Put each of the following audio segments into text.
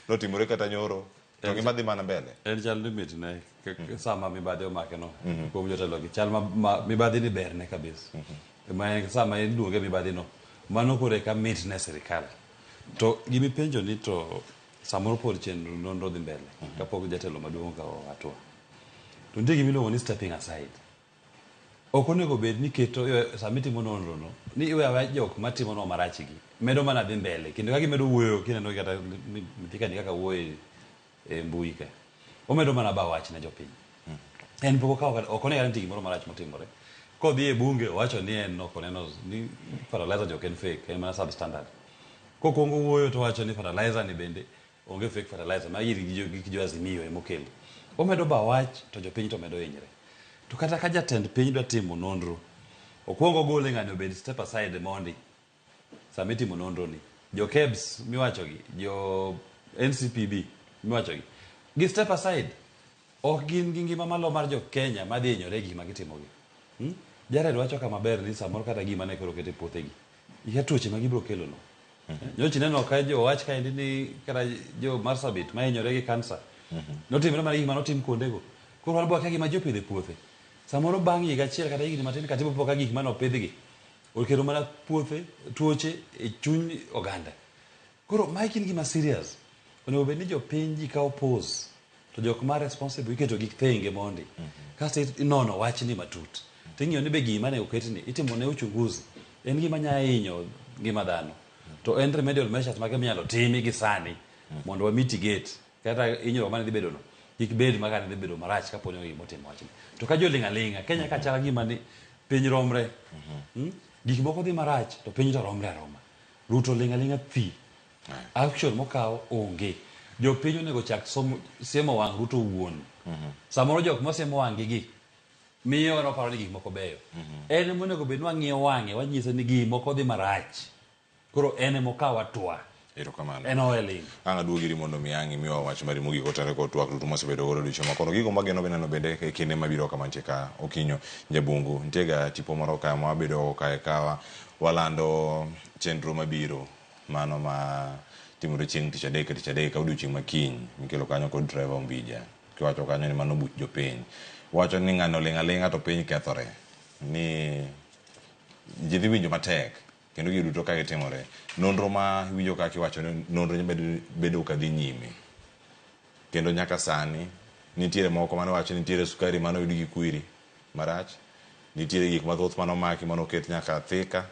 Notimore kata nyoro to ngima dhi mana mbele. En chal ni mitne sama mibadhi omake no kuom jotelo gi chal ma mibadhi ni berne kabisa. Ma en sama iluonge mibadhi no, mano koro eka mitne sirikal. To gimipenjo ni to samoro pod chenro nonro dhi mbele kapok jatelo maduong' okawo hatua. To nitie gimiluongo ni stepping aside. Ok onego bed ni keto sama itimo nonro no ni iweyo aweya jok matimonwa marach gi medo mana dhi mbele kendo ka gimedo wuoyo kineno kata Mithika ni kaka wuoyo e mbui ka omedo mana ba wach ne jopiny. En pok okawo kata ok one kata nitie gimoro marach motimore. Kodhi e bunge owacho ni en ok oneno ni fertilizer ni ok en fake en mana substandard. Kokwongo wuoyo to owacho ni fertilizer ni bende onge fake fertilizer ma gin gik jo Azimio ema okelo. Omedo ba wach to jopiny to medo hinyre. To kata ka jatend piny dwa timo nonro, okwongo ogole ng'ani obed step aside mondi sama itimo nonro ni. Jo KEBS miwacho gi, jo NCPB miwacho gi, gi step aside. Ok gin gi ngima malo mar jo Kenya madhi hinyore e gik ma gitimo gi. Jared wacho kama ber ni samoro kata gima ne koro oket e puothegi, ikia tuoche ma gibiro kelo no. Nyocha ineno ka jo wach kaendi ni kata jo Marsabit ma hinyore gi kansa. Notimre mana gik mane otim kuondego. Koro wan be wakia gima ji opidho e puothe. Samoro bang' higa achiel kata higni matin kata ibo ka gik mane opidhgi okelo mana puothe tuoche e chuny oganda. Koro mae gin gima serious. Onego bed ni jopiny ji kawo pause to jok ma responsible iketo gi thenge mondi. Kasto inono wachni matut. Ting'iyo ni be gima ne oketni itimo ne uchunguzi. En gima nya hinyo ngima dhano. To en remedial measures mage minyalo timi gi sani mondo wa mitigate kata hinyruok mane dhi bedo no kik bed ma kane dhi bedo marach kapo ni onge gima otimo wachni. To ka ji oling' aling'a, Kenya ka chal gima ni piny romre. Gik moko dhi marach to piny to romre aroma. Ruto oling' aling'a thi. Action mokawo onge. Jopiny onego chak somo, siemo wang' Ruto wuon. Samoro jok masiemo wang'gi gi miyo noparo ni gik moko beyo. En ema onego bed ni wang'iyo wang'e wanyise ni gik moko dhi marach. Koro en ema okaw hatua. Erokamano. En owe ling'. Ang' aduogi iri mondo mi ang' imiwa wach mari mogik kotenore kod twak duto mwasebedo godo odiochieng' ma kawuono. Gigo mwageno neno bende e kinde mabiro kama nitie ka Okinyo Jabungu. Nitie ga tipo moro ka ma wabedo go kae ka walando chenro mabiro mano ma timore chieng' tich adek ka tich adek ka odiochieng' ma kiny mikelo kanyo kod Trevor Ombija. Kiwacho kanyo ni mano buch jopiny. Wacho ni ng'ani oling' aling'a to piny kethore. Ni ji dhi winjo matek kendo gigo duto ka gitimore. Nonro ma iwinjo kaka iwacho ni nonro bedo ka dhi nyime. Kendo nyaka sani nitiere moko mane wacho ni nitiere sukari mane oyud gi kwiri marach. Nitiere gik mathoth mane omaki mane oket nyaka Thika.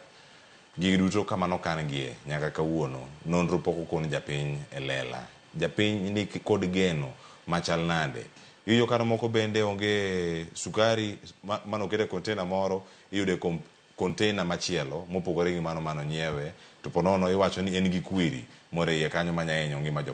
Gigi duto kama nokan gie nyaka kawuono nonro pok okon japiny e lela. Japiny ni kod geno machal nade? Iwinjo ka moko bende onge sukari mane oket e container moro iyudo e container machielo mopogore gi mano mane onyiewe to ponono iwacho ni en gi kwiri moro e iye kanyo manya hinyo ngima jopiny.